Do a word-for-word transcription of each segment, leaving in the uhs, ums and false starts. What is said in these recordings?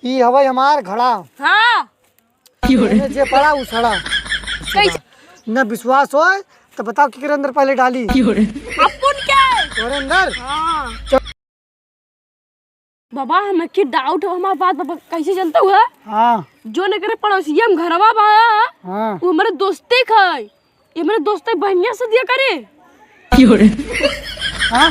ई हवै हमार घड़ा। हाँ। एमे जे पड़ा उ सड़ा। कैसे? न विश्वास होय तो बताओ केकरे अंदर पहले डाली। अपुन के? तोरे अंदर? हाँ। चल। बाबा, हम एक ही doubt है, हमार बात बाबा कैसे चलता हुआ? हाँ। जो न करे पड़ोसिया हम घरवा बा, हाँ। वो हमारे दोस्ते खाए। ये मेरे दोस्त के बहनिया से दिया करे। हाँ?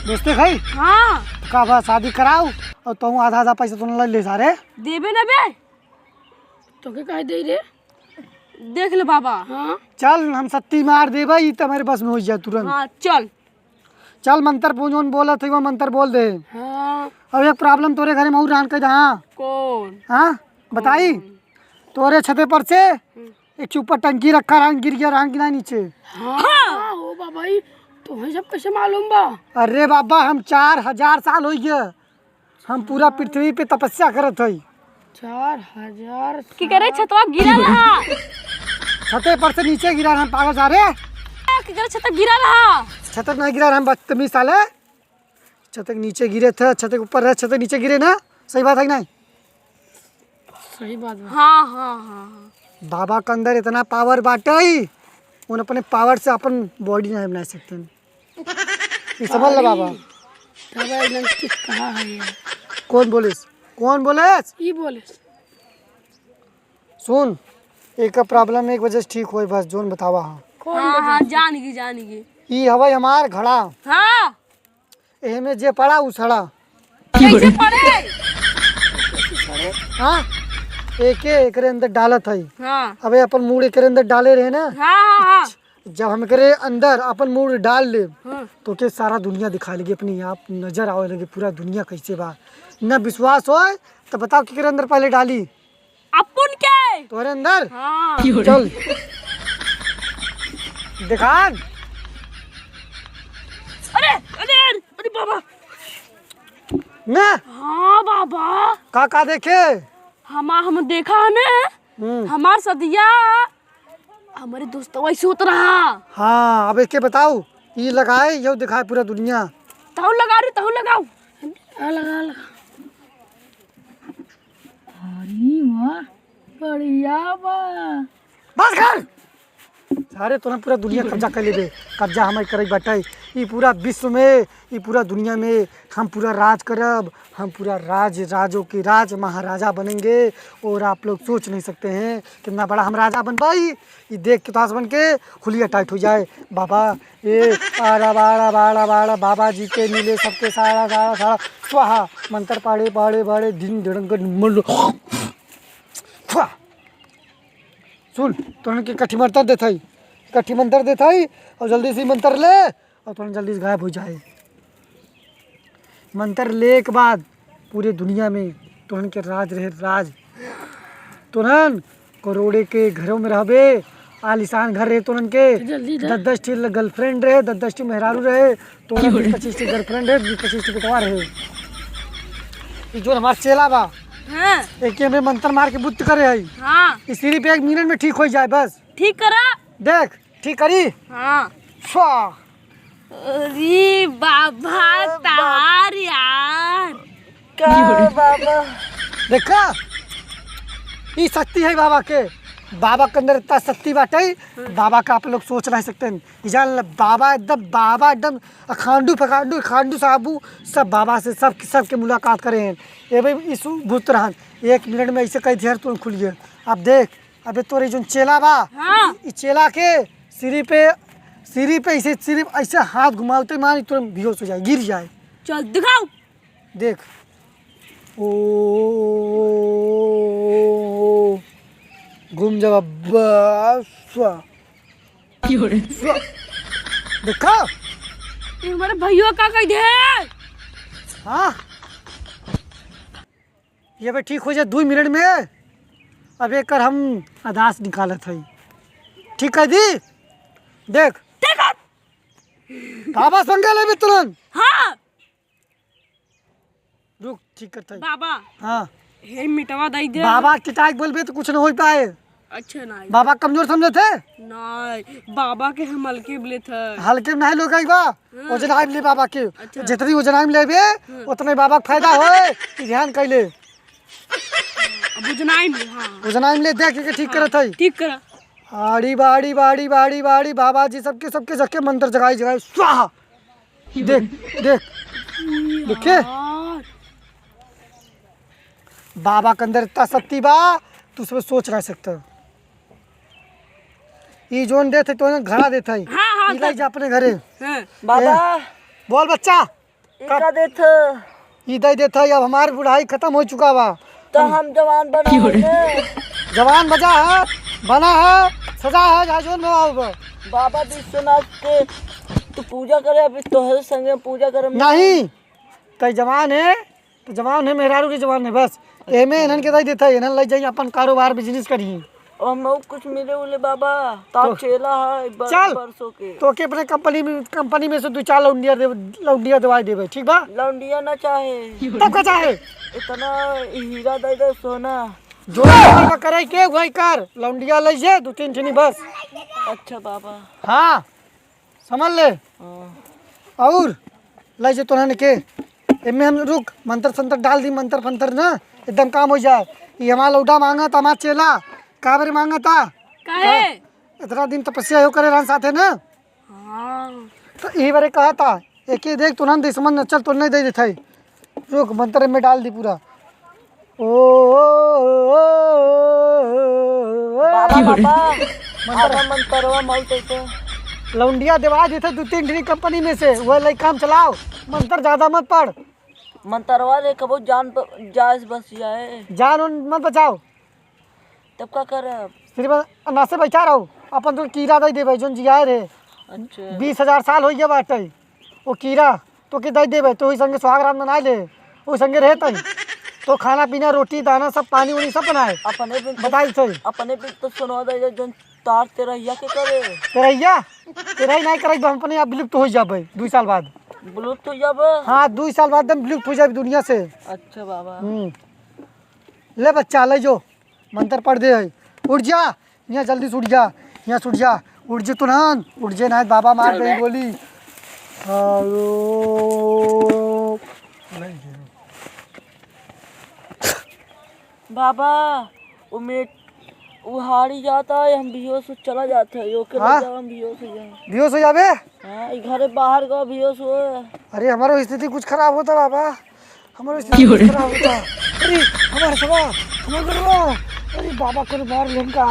दोस्ते खाई? हाँ। का बा, शादी कराओ और तुम आधा आधा पैसा तुम ले ले सारे। देबे ना बे। तो के काहे दे रे? देख ले बाबा। हाँ। चल, हम सत्ती मार देबे, ई तो हमारे बस में हो जाए तुरंत। हाँ, चल। चल, मंत्र पूजन बोलत है, वो मंत्र बोल दे। हाँ। अब एक problem तोरे घरे में और रहन कह दे, हाँ। कौन? हाँ? बताई? कौन? तोरे छते पर से हम्म। एक चुप्पा टंकी रखा रहन, गिर गया रहन कि ना नीचे? हाँ, हाँ। हो बाबा, ई तोहे सब कैसे मालूम बा? अरे बाबा, हम चार हजार साल हो गए, हम पूरा पृथ्वी पे तपस्या करत हई। चार हजार की करे साल? छतवा गिरा रहा। छते पर से नीचे गिरा रहन, पागल सारे। की करे छतवा गिरा रहा? छते नहीं गिरा रहन, बदतमीज साले। छत के नीचे गिरे थे, छत के ऊपर रहे, छत के नीचे गिरे ना, सही बात है कि नहीं? सही बात बा। हाँ, हाँ, हाँ, हाँ। बाबा के अंदर इतना power बाटे, उन अपने power से अपन body नहीं बना सकते। ये समझ ले बाबा। बाबा एकदम ठीक कहा है यार। कौन बोलेस? कौन बोलेस? ई बोलेस। सुन, एक problem एक वजह से ठीक होए, बस जोन बतावा हाँ। कौन हाँ, वजह हाँ, से? जान गई, जान गई। ई हवाई हमार घड़ा। हाँ। एहमे जे पड़ा उ सड़ा। कैसे पड़े? हाँ, एके एकरे अंदर डालत हई। हाँ। अबे अपन मूड़ एकरे अंदर डाले रहे ना। हाँ, हाँ, हाँ। जब हम एकरे अंदर अपन मूड़ डाल ले, हाँ। तो के सारा दुनिया दिखाए लगे, अपने आप नजर आवे लगे, पूरा दुनिया कैसे बा। न विश्वास होए तो बताओ केकरे अंदर पहले डाली। अपन के? तोहरे अंदर? हाँ। चल। दिखा। अरे, अरे, अरे, अरे बाबा। मैं? हाँ बाबा। का, का देखे? हम, हम देखा है ना, हम्म। हमार सदिया, हमारे दोस्त वैसे होत रहा। हाँ, अब एके बताओ, ई लगाए, यो दिखाए पूरा दुनिया। तहु लगा रे, तहु लगाओ। हाँ, लगा, लगा। अरे वाह, बढ़िया बा। बस कर। सारे तोहन पूरा दुनिया कब्जा कर लेबे। कब्जा हमारे करे बाटे। ई पूरा विश्व में, ई पूरा दुनिया में हम पूरा राज करब। हम पूरा राज, राजों के राज महाराजा बनेंगे। और आप लोग सोच नहीं सकते हैं कितना बड़ा हम राजा बन पाई। ई देख के तो आस बन के हुलिया टाइट हो जाए। बाबा, ए, आड़ा बाड़ा बाड़ा बाड़ा, बाबा जी के मिले सबके सारा सारा सारा स्वाहा। मंत्र पाड़े पाड़े पाड़े, दिन डड़ंग मन स्वाहा। सुन, तोहन के कठी मंत्र देत हई, कठी मंत्र देत हई, और जल्दी से मंत्र ले, और तोहन जल्दी से गायब हो जाए। मंत्र ले के बाद पूरे दुनिया में तोहन के राज रहे, राज। तोहन करोड़े के घरों में रहबे, आलीशान घर रहे तोहन के, जल्दी दे। दस दस ठे girlfriend रहे, दस दस ठे मेहरारू रहे, तोहन की पच्चीस ठे girlfriend रहे, पच्चीस ठे बेटवा रहे। ई जोन हमार चेला बा, हाँ। एके में मंत्र मार के बुत्त करे हई। हाँ। ई सिर्फ एक मिनट में ठीक हो जाए बस। ठीक करा। देख, ठीक करी? हाँ। स्वाहा। अरे बाबा, अरे बाप। तार यार। का बाबा? देखा, ई शक्ति है बाबा के। बाबा के अंदर इतना शक्ति बाटे, बाबा का आप लोग सोच नहीं सकते हैं। ई जान ले, बाबा एकदम, बाबा एकदम अखांडू फखांडू, खांडू साबू, सब बाबा से, सब, सबके मुलाकात करे हैं। ये भाई, इस भूत रहन, एक मिनट में ऐसे कह दिया, तुरंत खुल गया। अब देख, अबे तोरे जोन चेला बा, हाँ। ई चेला के सिरी पे, सिरी पे ऐसे, सिरी पे ऐसे हाथ घुमावते मारी तुरंत बेहोश हो जाए, गिर जाए। चल दिखाओ। देख। ओ, घूम जा बाबा, स्वा। स्वा। देखा? ये हमारे भैया का कह दे। हाँ। ये भी ठीक हो जाए दो मिनट में। अब एकर हम अदास निकालत हई। ठीक कर दी? देख। ठीक है। बाबा संगे लेबे तुरंत। हाँ। रुक, ठीक करत हई। बाबा। हाँ। हे मिटवा दई दे। बाबा के टाइट बोलबे तो कुछ न हो पाए। अच्छा ना। बाबा कमजोर समझे थे? नहीं, बाबा के हम हल्के बोले थे। हल्के में नहीं लोग आई बा। हाँ। वजनाई ले बाबा के। अच्छा। जितनी वजनाई लेबे, हाँ। उतने बाबा के फायदा होए। ई ध्यान कैले। अब उजनाई में, हाँ। उजनाई में ले, देख के ठीक हाँ, करत है। ठीक करा। आड़ी बाड़ी बाड़ी बाड़ी बाड़ी, बाबा जी सबके, सबके, सबके मंत्र जगाई, जगाई, स्वाहा। देख, देख, देखे? यार। बाबा के अंदर इतना शक्ति बा, तू सब सोच ना सकता। ई जोन देत है, तो घड़ा देत है। हाँ, हाँ, ई लाई जा अपने घरे। हाँ। बाबा। ए, बोल बच्चा। ई का देत है? ई दे देत है, अब हमार बुढ़ाई खत्म हो चुका बा। तो हम हम जवान बना है। जवान बजा है, बना है, सजा है, जा जोन में आओ बा। बाबा विश्वनाथ के तू पूजा करे, अभी तोहरे संगे पूजा करे। नहीं, तै जवान है, तो जवान है, मेहरारू के जवान है, बस। एमे इन्हन के दे देत है, इन्हन ले जाई अपन कारोबार business करी। और हम कुछ मिले उले बाबा, तार तो चेला है बर-, चल, बरसों के। तो के अपने कंपनी में, कंपनी में से दो चार लौंडिया दे, लौंडिया दवाई देबे, ठीक बा? लौंडिया ना चाहे। तब का चाहे? इतना हीरा दे दे, सोना। जो करे के वही कर, लौंडिया ले जे दो तीन ठिनी बस। अच्छा बाबा। हाँ। समझ ले। हाँ। और ले जे तोहन के, एमे हम रुक, मंत्र संतर डाल दी, मंत्र फंतर ना, एकदम काम हो जाए। ये हमारा लौंडा मांगा था, हमारा चेला, का बरे मांगा था? काहे? का? इतना दिन तपस्या हो करे रहन साथे ना। हाँ। तो यही बारे कहा था, एक ही देख, तोहन दुश्मन न चल, तो नहीं दे देते। रुक, मंत्र में डाल दी पूरा। ओ, ओ, ओ, ओ, ओ, ओ, बाबा, बाबा, मंत्र। आधा मंत्रवा मल देते। लौंडिया देवा देते दो तीन ठिनी कंपनी में से, वह लई काम चलाओ। मंत्र ज्यादा मत पढ़। मंत्रवा ले कबो जान प-, जाए से बस जाए। जान उन मत बचाओ। तब का करब? सिर्फ अनासे बैठा रहो, अपन तो कीड़ा दे देबे, जोन जियाए रहे। अच्छा। बीस हजार साल हो गया बाटे, वो कीड़ा तो के दे देबे, तो ओही संगे सुहाग रात मनाए ले, ओही संगे रहत ही। तो खाना पीना, रोटी, दाना, सब पानी उनी सब बनाए। अपने भी बताई थे। अपने भी तो सुनवा दे, जोन तार तेरहिया के करे। तेरहिया? तेरही नहीं करे, हम अपने आप विलुप्त हो जाबे दो साल बाद। विलुप्त हो जाबे? हाँ, दो साल बाद हम विलुप्त हो जाबे दुनिया से। अच्छा बाबा। हम्म। ले बच्चा, ले जो। मंत्र पढ़ दे है। उठ जा, यहाँ जल्दी से उठ जा, यहाँ से उठ जा। उठ जे तुरंत, उठ जे, ना बाबा मार दे गोली। हेलो। बाबा, वो मेट-, वो हारी जाता है, हम बेहोश हो चला जाता है, ओके हाँ? लग जाओ, हम बेहोश हो जाए। बेहोश हो जाबे? हाँ, ई घरे बाहर का बेहोश हो। अरे, हमारो स्थिति कुछ खराब होता बाबा, हमारो स्थिति कुछ खराब होता। अरे, हमारे सवा, हमारे गरबा, अरे बाबा को मार लेन का,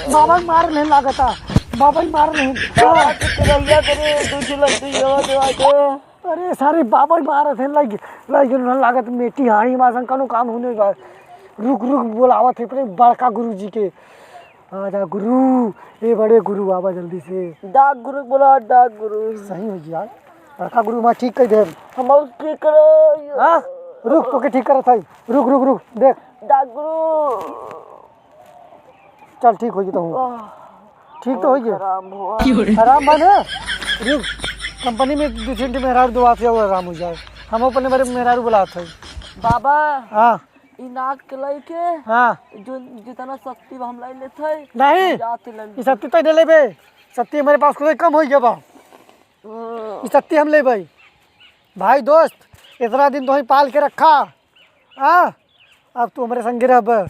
बाबा ही मार लेन लागता, बाबा ही मार लेन। बाबा के तेरहिया करे, दूसरी लग गई, ये बात, ये बात। अरे सारे बाबा ही मारत हैं, लाइक, लाइक, उन्हें लागत मेटी हाणी मासन कनो काम होने बा। रुक, रुक, बोलावत है अपने बड़का गुरु जी के। आजा गुरु, ए बड़े गुरु, आवा जल्दी से। डाक गुरु बोला, डाक गुरु। सही हो गया, बड़का गुरु, मैं ठीक कर दे। हम और ठीक करो। हाँ, रुक, तोके ठीक करत है। रुक, रुक, रुक, देख। डाक गुरु। चल, ठीक हो गया तो हूँ। आह, ठीक तो हो गया। आराम हुआ। आराम बा ना? रुक, कंपनी में दो तीन ठे मेहरारू दो आते, वो आराम हो जाए। हम अपने बारे में मेहरारू बुलाते हैं। बाबा, हाँ। ई नाक के लइके, हाँ। जो जितना शक्ति बा हम लाई लेते हैं, नहीं, हम जाते लाई ई शक्ति तो नहीं लेबे, शक्ति हमारे पास खुद कम हो गया बा। हम्म। ई शक्ति हम लेबे। भाई दोस्त, इतना दिन तो ही पाल के रखा, हाँ? अब तू हमरे संगे रहबे।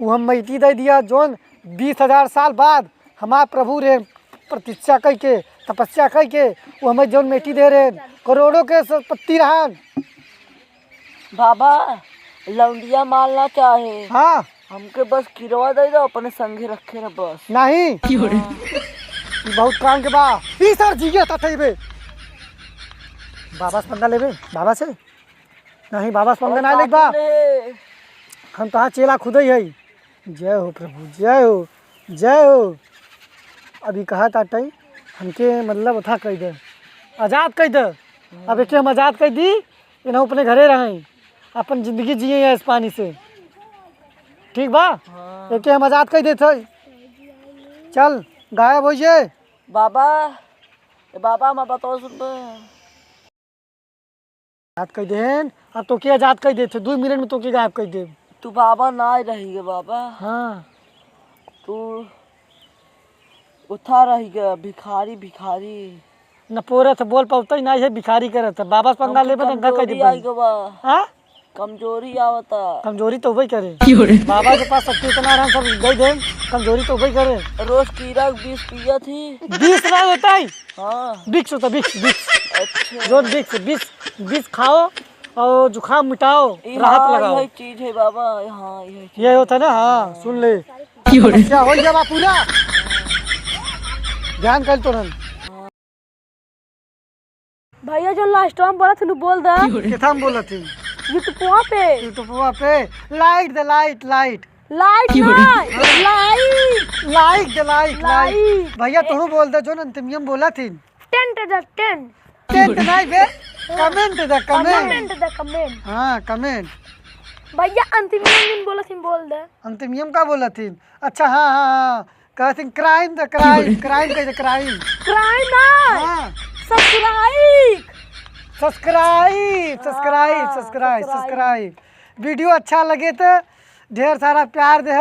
उ हम मेटी दे दिया, जौन बीस हजार साल बाद हमार प्रभु रे प्रतीक्षा कई के, तपस्या कई के, उ हमें जौन मेटी दे रहे, करोड़ों के संपत्ति रहन। बाबा, लौंडिया मारना चाहे। हाँ। हमके बस किरवा दे दो, अपने संगे रखे रह बस। नहीं। क्यों रे? ई बहुत काम के बा। ई सर जी, ये तो थे बे। बाबा से पंगा लेबे, बाबा से? नहीं, बाबा से पंगा और ना लेबा। बात ले। हम तोहार चेला खुदे ही है। जय हो प्रभु, जय हो, जय हो। अभी कहा ताटे, हमके मतलब अथा कह दे, आजाद कह दे। अब एके हम आजाद कह दी, इन्हें अपने घरे रहें, अपन जिंदगी जिए हैं इस पानी से, ठीक बा? हाँ। एके हम आजाद कह देत है। चल, गायब हो जे। बाबा, ए बाबा, मैं बताओ सुन बे। आजाद कह देन, अब तो के आजाद कह देत है, दो मिनट में तो के गायब कह दे। तू बाबा ना रही गे बाबा। हाँ। तू उठा रही गे भिखारी, भिखारी। न पोरे से बोल पावत ही ना, ये भिखारी करत है। बाबा से पंगा हमके लेबे, दंगा कर कमजोरी देबे। आई गवा। हाँ? कमजोरी आवता। कमजोरी तो उबई करे। क्यों रे? बाबा के पास शक्ति इतना आराम सब दे दे, कमजोरी तो उबई करे। रोज कीड़ा के विष पियत ही। विष ना होता ही। हाँ। विक्स होता, विक्स, विक्स। अच्छा। जोन विक्स, विक्स, विक्स खाओ और जुकाम मिटाओ, ई राहत हाँ, लगाओ। यही चीज है बाबा, हाँ, यही चीज ये है। होता है ना, हाँ, सुन ले। क्यों रे? समस्या हो गया बा पूरा। ध्यान कर तो रहन। भैया, जो लास्ट में बोला थी, बोल दे। किथा में बोला थी? YouTube पे। YouTube पे। लाइट दे, लाइट, लाइट। लाइट ना, लाइट। लाइट दे, लाइट, लाइट। लाइट। भैया, ए- तोहू बोल दे, जो अंतिमियम बोला थी। टेंट दे, टेंट। टेंट नहीं बे, कमेंट दे, कमेंट। कमेंट दे, कमेंट। हाँ, कमेंट। भैया, अंतिमियम दिन बोला थी, बोल दे। अंतिमियम का बोला थी? अच्छा, हाँ, हाँ, हाँ। कहथिन क्राइम द क्राइम, क्राइम कह दे क्राइम। क्राइम ना। हाँ। सब्सक्राइब। सब्सक्राइब, सब्सक्राइब, हाँ, सब्सक्राइब, सब्सक्राइब। सब्सक्राइब। वीडियो अच्छा लगे तो ढेर सारा प्यार दे।